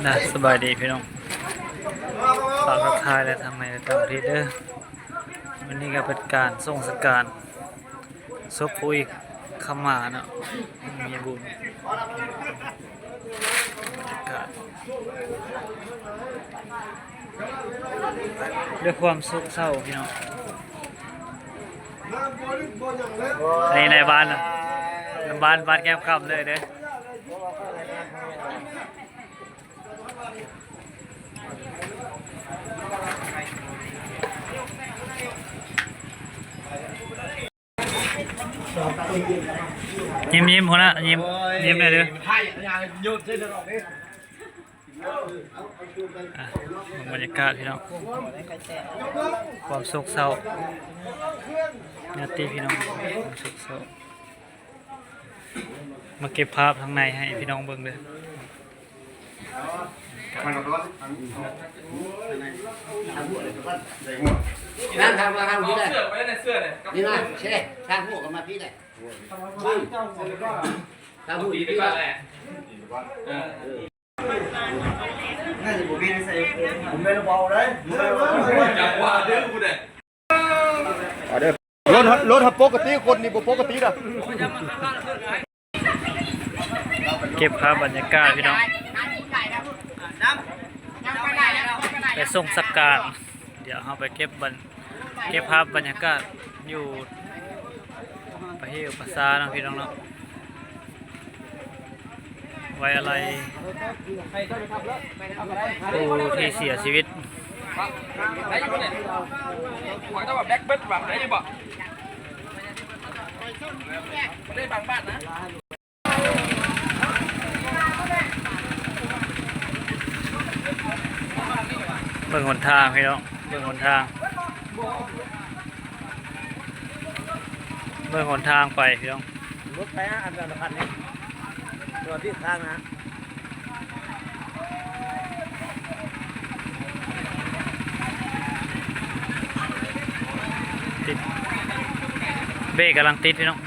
ນະ ສະບາຍດີພີ່ນ້ອງ ຝາກທັກທາຍແລະທັງໃນ ແລະ ຕ່າງປະເທດເດີ. ມື້ນີ້ກໍເປັນການສົ່ງສະການສົບຜູ້ອີກຄຳມາເນາະ ມີບຸນ ກະ ດ້ວຍຄວາມໂສກເສົ້າພີ່ນ້ອງ. ໃນ ໃນບ້ານນະ ບ້ານ ບ້ານແກ້ມຄຳເລີຍເດ້. ຍິ້ມໆ ຫົວໜ້າ ຍິ້ມ ຍິ້ມແດ່ເດີ. ອ່ະ ເບິ່ງບັນຍາກາດພີ່ນ້ອງ ຄວາມໂສກເສົ້າ ຍາດຕິພີ່ນ້ອງ ຄວາມໂສກເສົ້າ. ມາເກັບພາບທາງໃນໃຫ້ພີ່ນ້ອງເບິ່ງເດີ. ນັ້ນທາງ ທາງນີ້ໄດ້ ນີ້ມາ ເຊ ທາງຫົວກໍມາພີ້ໄດ້. ທາງຫົວ ເອົາເດີ ລົດ ລົດເຮົາປົກກະຕິ ຄົນນີ້ບໍ່ປົກກະຕິນະ. ເກັບພາບບັນຍາກາດພີ່ນ້ອງ ໄປສົ່ງສະການ. ດຽວເຮົາໄປເກັບບັນ ເກັບພາບບັນຍາກາດຢູ່ປະເຫວປະຊາເນາະ ພີ່ນ້ອງເນາະ. ໄວ້ອາໄລຜູ້ທີ່ເສຍຊີວິດ. ເບິ່ງຫົນທາງພີ່ນ້ອງ ເບິ່ງຫົນທາງ ເບິ່ງຫົນທາງໄປພີ່ນ້ອງ. ລົດໄປຫາອັນສຳຄັນນີ້ ຕົວທິດທາງນະ ຕິດ ເບຣກກຳລັງຕິດພີ່ນ້ອງ.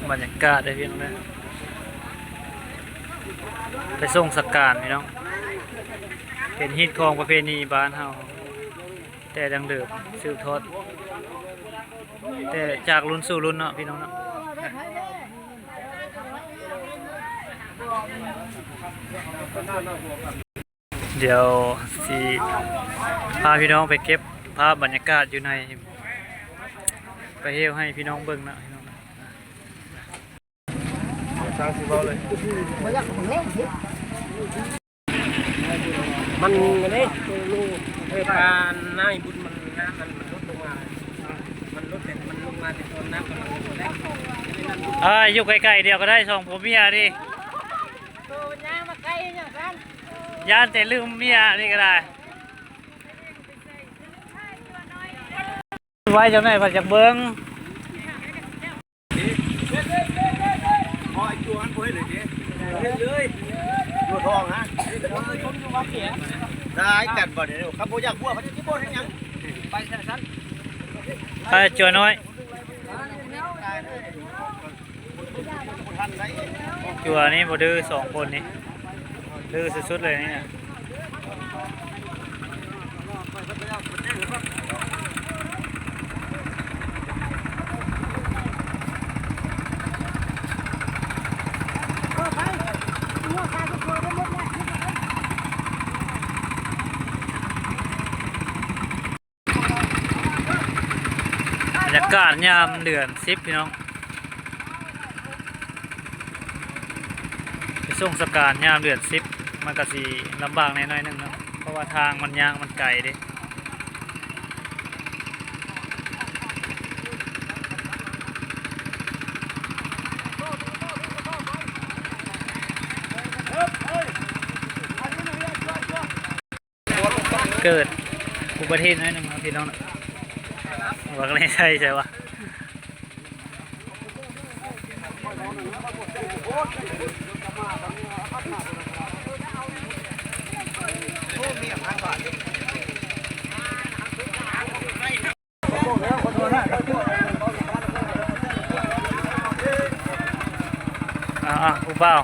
ບັນຍາກາດເດີພີ່ນ້ອງເດີ ໄປສົ່ງສະການພີ່ນ້ອງ ເປັນຮີດຄອງປະເພນີບ້ານເຮົາ ແຕ່ດັ້ງເດີມ ສືບທອດແຕ່ຈາກລຸ້ນສູ່ລຸ້ນເນາະ ພີ່ນ້ອງເນາະ. ດຽວຊິພາພີ່ນ້ອງໄປເກັບພາບບັນຍາກາດຢູ່ໃນປະເຫວໃຫ້ພີ່ນ້ອງເບິ່ງເນາະ ພີ່ນ້ອງເນາະ. ຊ່າງຊິເວົ້າເລີຍ ມັນອັນນີ້ ເອີ ປານາຍບຸນມັນງາມ ມັນ ມັນຫຼຸດລົງມາ ມັນຫຼຸດແຕ່ ມັນລົງມາແຕ່ຕອນນ້ຳກຳລັງແລງ. ເອີ ຢູ່ໃກ້ໆ ດຽວກໍໄດ້ ສອງຜົວເມຍນີ້ ໂອ້ ຍ່າງມາໃກ້ຫຍັງຊັ້ນ ຢ້ານແຕ່ລືມເມຍນີ້ກໍໄດ້. ໄວ້ຈັງໃດ ພັດຢາກເບິ່ງ. ບໍ່ໃຫ້ຈົວຫັ້ນ ບໍ່ເຮັດເລີຍເດ້ ເຮັດເລີຍ ຕົວທອງນະ ຫຼາຍກັນບໍ່ນີ້ ຄັນບໍ່ຢາກບົວ ເຂົາຈະຊິບົວເຮັດຫຍັງ ໄປຊັ້ນ ໄປຈົວນ້ອຍ. ຈົວນີ້ບໍ່ດື້ ສອງຄົນນີ້ ດື້ສຸດໆເລີຍນີ້ນະ. ບັນຍາກາດຍາມເດືອນສິບ ພີ່ນ້ອງ ໄປສົ່ງສະການຍາມເດືອນສິບ ມັນກະຊິລຳບາກແດ່ໜ້ອຍໜຶ່ງເນາະ ເພາະວ່າທາງມັນຍາກ ມັນໄກເດ້. ເກີດອຸບັດຕິເຫດໜ້ອຍໜຶ່ງເນາະພີ່ນ້ອງເນາະ. ວ່າກັນໃນໄທໃຊ່ວະ. ອ່າໆ ຜູ້ບ່າວ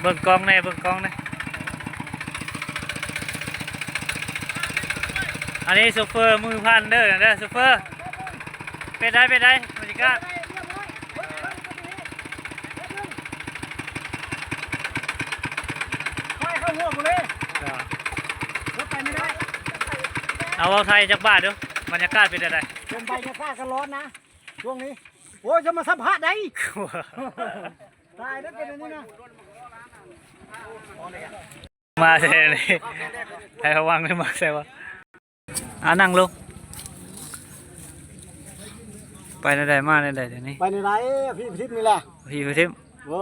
ເບິ່ງກ້ອງແດ່ ເບິ່ງກ້ອງແດ່. ອັນນີ້ໂຊເຟີມືພັນເດີ ເດີໂຊເຟີ. ເປັນໃດ ເປັນໃດ ບັນຍາກາດ? ໄຟເຂົ້າຫົວກູເລີຍ ເອີ ລົດໄປໄມ່ໄດ້. ເອົາ ເວົ້າໄທຈັກບາດດູ ບັນຍາກາດເປັນຈັ່ງໃດ? ເປັນບັນຍາກາດກໍຮ້ອນນະຊ່ວງນີ້. ໂອ້ຍ ຈະມາສຳພາດໄດ້ ຕາຍແລ້ວເປັນອັນນີ້ນະ. ມາແທ້ນີ້ ໃຫ້ລະວັງເດີ ມາແທ້ວະ. ອ່າ ນັ່ງລົງ. ໄປແນວໃດມາແນວໃດດຽວນີ້? ໄປແນວໃດ? ພີ່ປະທິບນີ້ແຫຼະ ພີ່ປະທິບ. ໂອ້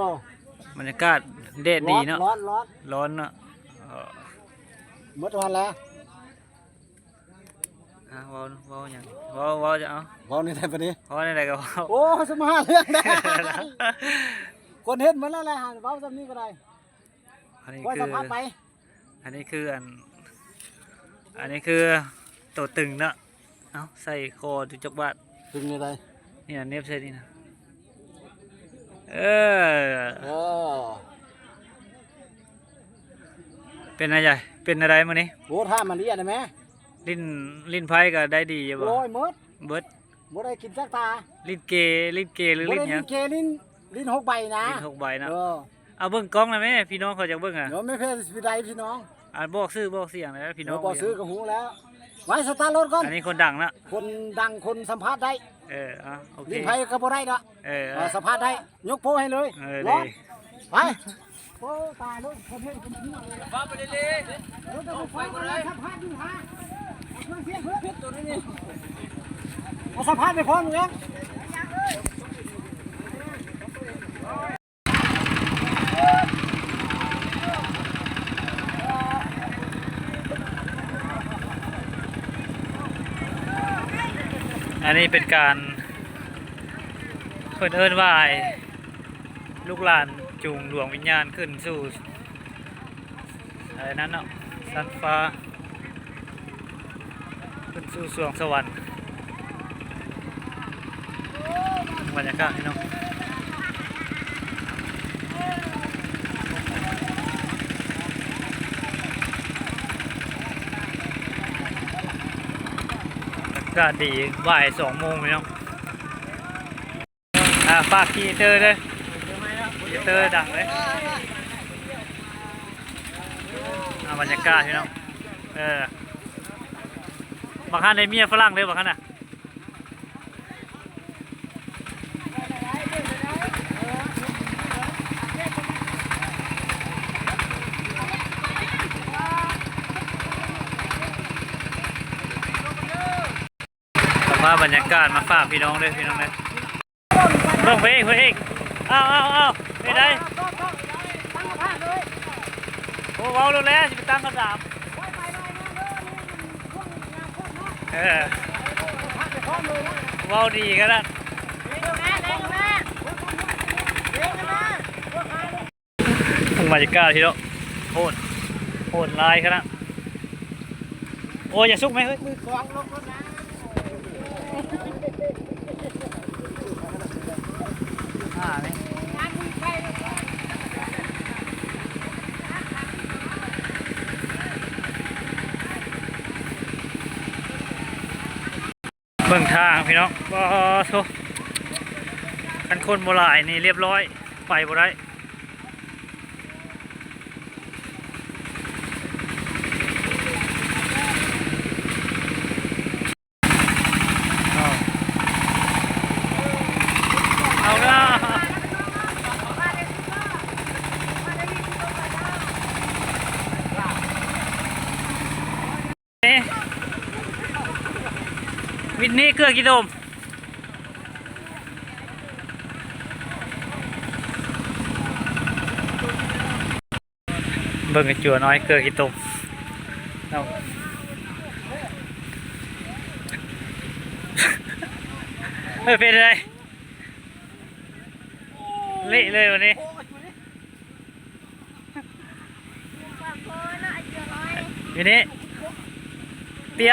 ບັນຍາກາດແດດດີເນາະ ຮ້ອນ ຮ້ອນ ຮ້ອນເນາະ. ເອີ ໝົດຫັ້ນແຫຼະ. ອ່າ ເວົ້າ ເວົ້າຫຍັງ? ເວົ້າ ເວົ້າຈະເອົາ ເວົ້າແນວໃດບາດນີ້? ເວົ້າແນວໃດກໍເວົ້າ. ໂອ້ ສະມາຫາເລື່ອງໄດ້ ຄົນເຫັນໝົດແລ້ວແຫຼະ ເວົ້າຊ່ຳນີ້ກໍໄດ້. ອັນນີ້ຄື ອັນນີ້ຄືອັນ ອັນນີ້ຄືໂຕຕຶງເນາະ. ເອົ້າ ໃສ່ຄໍດູຈັກບາດ. ຕຶງແນວໃດ? ນີ້ນະ ເໜັບໃສ່ນີ້ນະ. ເອີ ເອີ ເປັນແນວໃດ ເປັນແນວໃດມື້ນີ້? ໂອ້ ຖ້າມາລຽນໄດ້ແມ. ຫຼິ້ນ ຫຼິ້ນໄພ້ກໍໄດ້ດີຢູ່ບໍ່? ໂອ້ຍ ໝົດ ເບິດ ບໍ່ໄດ້ກິນຈັກຕາ. ຫຼິ້ນເກ ຫຼິ້ນເກຫຼື ບໍ່ໄດ້ຫຼິ້ນຫຍັງ? ຫຼິ້ນເກ ຫຼິ້ນ ຫຼິ້ນຫົກໃບນະ ຫຼິ້ນຫົກໃບນະ. ເອີ ເອົາເບິ່ງກ້ອງນະແມ່ ພີ່ນ້ອງເຂົາຢາກເບິ່ງອະ. ໂອ້ ແມ່ນເພສຊິໄດ້ພີ່ນ້ອງ. ອາ ບອກຊື່ບອກສຽງແດ່ພີ່ນ້ອງ. ໂອ້ ບອກຊື່ກໍຮູ້ແລ້ວ. ໄວ້ສະຕາດລົດກ່ອນ. ອັນນີ້ຄົນດັງນະ ຄົນດັງ ຄົນສຳພາດໄດ້. ເອີ ເອົາ ໂອເຄ ຫຼິ້ນໄພ້ກໍບໍ່ໄດ້ດອກ. ເອີ ເອີ ສຳພາດໄດ້ ຍົກໂປ້ໃຫ້ເລີຍ. ເອີ ເລີຍ ໄປ. ໂອ້ ຕາຍແລ້ວ ຄົນເຫັນເປັນຫົວເລີຍ. ເອົາສຳພາດໄປພ້ອມເລີຍ. ອັນນີ້ເປັນການ ເພິ່ນເອີ້ນວ່າ ໃຫ້ລູກຫຼານຈູງດວງວິນຍານຂຶ້ນສູ່ ອັນນັ້ນເນາະ ຊັ້ນຟ້າ ຂຶ້ນສູ່ສວງສະຫວັນ. ບັນຍາກາດພີ່ນ້ອງ ອາກາດດີ ບ່າຍສອງໂມງພີ່ນ້ອງ. ອ່າ ຝາກຄີເຕີເດີ ຄີເຕີດັງເລີຍ. ອ່າ ບັນຍາກາດພີ່ນ້ອງ ເອີ ບັກຫັ້ນໄດ້ເມຍຝຣັ່ງເດີ ບັກຫັ້ນນະ. ເອົາພາບບັນຍາກາດມາຝາກພີ່ນ້ອງເດີ ພີ່ນ້ອງເດີ. ເບິ່ງພະເອກ ພະເອກ ອ້າວ ອ້າວ ອ້າວ ເປັນໃດ? ໂອ້ ເວົ້າໂລດແຫຼະ ຊິໄປຕັ້ງຄຳຖາມ. ເອີ ເວົ້າດີຂະໜາດ. ເບິ່ງບັນຍາກາດພີ່ນ້ອງ ໂຫດ ໂຫດຫຼາຍຂະໜາດ. ໂອ້ຍ ຢ່າສຸກແມ່ເອີຍ ມືກອງລົງລົດນະ. ອ່າ ນີ້ ເບິ່ງທາງພີ່ນ້ອງ ປາໂທ້ ຄັນຄົນບໍ່ຫຼາຍນີ້ລຽບຮ້ອຍ ໄປບໍ່ໄດ້. ເອົາ ເອົາເດີ. ເອ ວິນນີ້ເກືອກິໂດມ ເບິ່ງໄອ້ຈົວນ້ອຍເກືອກິໂດມເນາະ. ເປັນໄດ ເລະເລີຍວັນນີ້. ຢູ່ນີ້ ເປຍ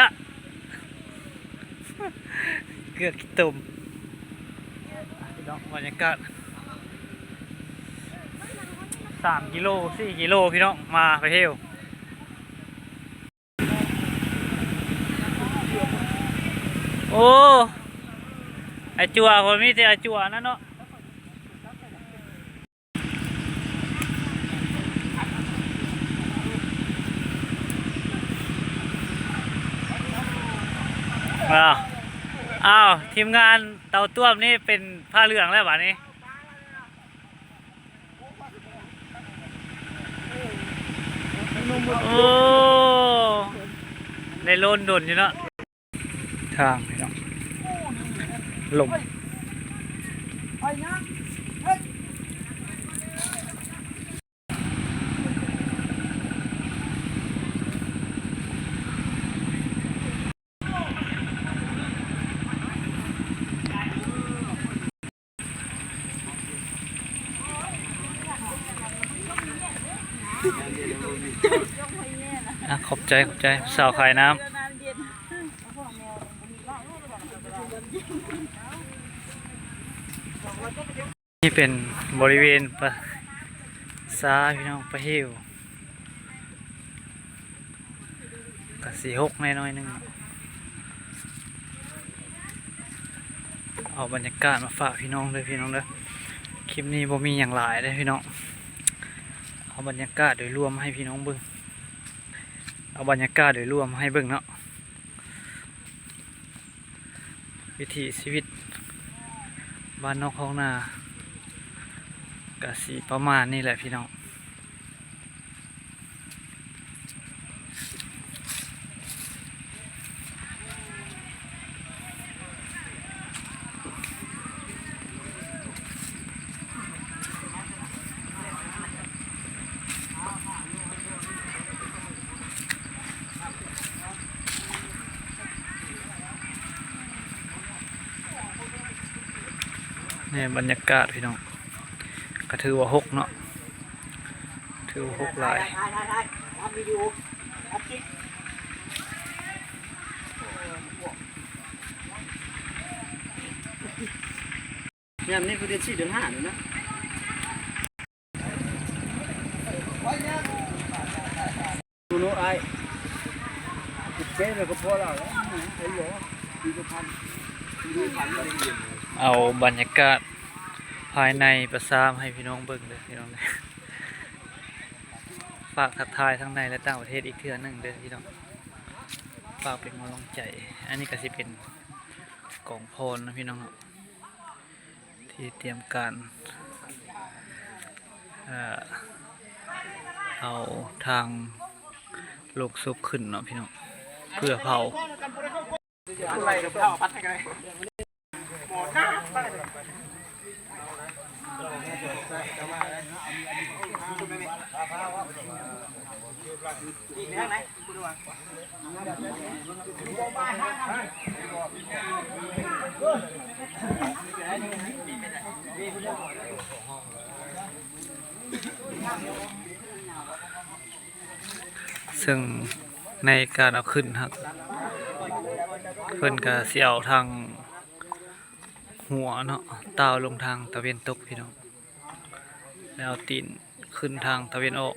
ເກືອບຂີ້ຕົມ. ພີ່ນ້ອງ ບັນຍາກາດສາມກິໂລ ສີ່ກິໂລ ພີ່ນ້ອງ ມາໄປທ່ຽວ. ໂອ້ ອາຈົວ ບໍ່ມີແຕ່ອາຈົວນັ້ນເນາະ. ອ້າວ ອ້າວ ທີມງານເຕົາຕ້ວມນີ້ເປັນຜ້າເຫຼືອງແລ້ວບາດນີ້. ໂອ້ ໄດ້ໂລນດົນຢູ່ເນາະ ທາງເນາະ ລົມ. ອ່ະ ຂອບໃຈ ຂອບໃຈ ຜູ້ສາວຂາຍນ້ຳ. ນີ້ເປັນບໍລິເວນປາສາ ພີ່ນ້ອງ ປາຫິວ ກະຊິຫົກແດ່ໜ້ອຍໜຶ່ງ. ເອົາບັນຍາກາດມາຝາກພີ່ນ້ອງເດີ ພີ່ນ້ອງເດີ. ຄລິບນີ້ບໍ່ມີຫຍັງຫຼາຍເດ້ພີ່ນ້ອງ ເອົາບັນຍາກາດໂດຍລວມໃຫ້ພີ່ນ້ອງເບິ່ງ ເອົາບັນຍາກາດໂດຍລວມໃຫ້ເບິ່ງເນາະ. ວິຖີຊີວິດບ້ານນອກຄອກນາ ກະຊິປະມານນີ້ແຫຼະພີ່ນ້ອງ. ນີ້ບັນຍາກາດພີ່ນ້ອງ ກະຖືວ່າຫົກເນາະ ຖືວ່າຫົກຫຼາຍ. ຍາມນີ້ຄືເດືອນສີ່ເດືອນຫ້ານີ້ນະ. ເອົາບັນຍາກາດພາຍໃນປາສາມໃຫ້ພີ່ນ້ອງເບິ່ງເດີພີ່ນ້ອງເດີ. ຝາກທັກທາຍທັງໃນ ແລະ ຕ່າງປະເທດອີກເທື່ອໜຶ່ງເດີພີ່ນ້ອງ ຝາກເປັນກຳລັງໃຈ. ອັນນີ້ກະຊິເປັນກອງພອນເນາະພີ່ນ້ອງເນາະ ທີ່ຕຽມການ ເອີ ເອົາທາງໂລງສົບຂຶ້ນເນາະພີ່ນ້ອງ ເພື່ອເຜົາ. ເຊິ່ງໃນການເອົາຂຶ້ນຫັ້ນ ເພິ່ນກະຊິເອົາທາງຫົວເນາະ ຕ່າວລົງທາງຕາເວັນຕົກພີ່ນ້ອງ ແລ້ວເອົາຕີນຂຶ້ນທາງຕາເວັນອອກ.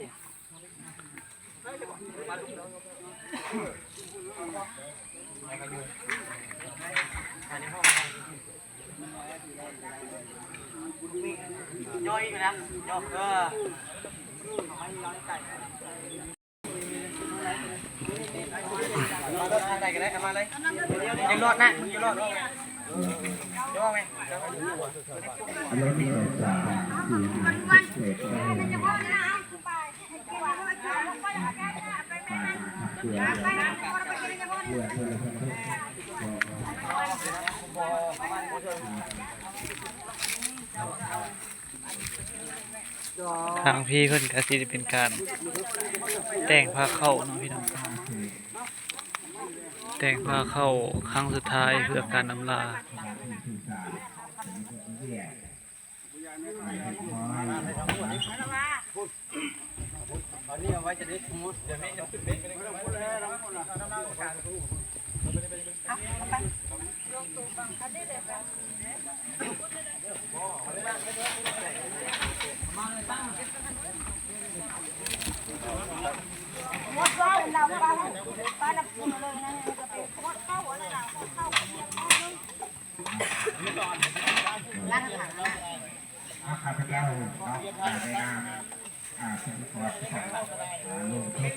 ທາງພີ້ເພິ່ນກະຊິເປັນການແຕ່ງພາເຂົ້າເນາະພີ່ນ້ອງ ແຕ່ງພາເຂົ້າຄັ້ງສຸດທ້າຍເພື່ອການອຳລາ. ສື່ສານ ເປັນຄົນວຽກ ເຮັດຄອຍ ເອົານີ້ເອົາໄວ້ຈະໄດ້ສົມມຸດ ດຽວແມ່ນຈະຂຶ້ນເວນກັນ ຂ້າພະເຈົ້າເນາະ ໃນນາມ ອ່າ ສະຫະກອນ ອ່າ ລົງທຶນ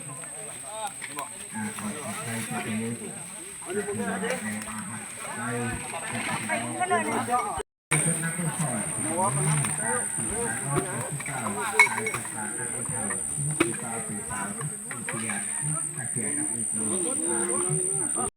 ອ່າ ຂໍຂອບໃຈຈາກໃຈ ໃນມະຫາໄທ ເປັນນຳຜູ້ຊ່ອຍ ຂາຍສາຂາ ນັກເຖົ້າ ຜູ້ບ່າວ ຜູ້ສາວ ຜູ້ເປັນ ນັກຮຽນ ນັກເຣີຍນ ອ່າ